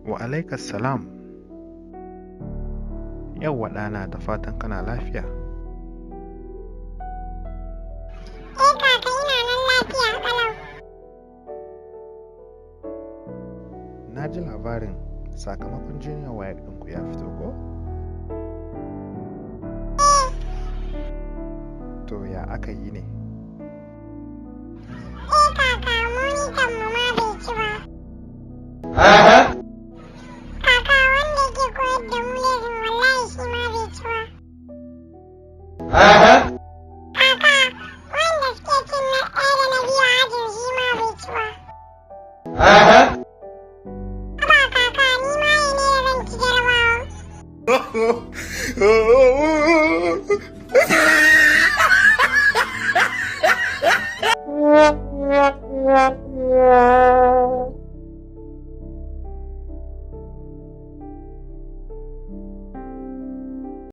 Wa alaikas salam. Yawwa ɗana, da fatan kana lafiya. Eh kaka, ina nan lafiya ƙalau. Na ji labarin sakamakon Junior WAEC ɗinku ya fito ko? To ya aka yi ne? Eh kaka, mu ni kan mu ma bai ci ba. Kaka, wanda yake koyar da mu lesson wallahi shi ma bai ci ba. Kaka, wanda suke cin na ɗaya da na biyu a ajin shi ma bai ci ba. Haba kaka, ni ma ne da zan ci jarabawa.